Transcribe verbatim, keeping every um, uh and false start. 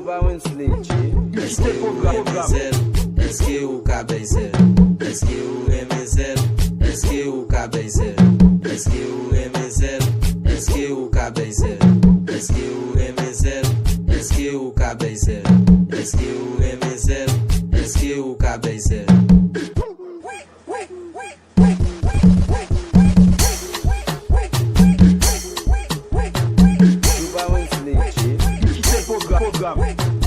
Pa Wensley J. Èske ou renmen zèl? Èske ou ka bay zèl? Èske ou renmen zèl? Èske ou ka bay zèl? Èske ou renmen zèl? Èske ou ka bay zèl? Èske ou renmen zèl? Èske ou ka bay zèl? Èske ou renmen zèl? Èske ou ka bay zèl? Yo pa Wensley J. Kite pwogram, pwogram.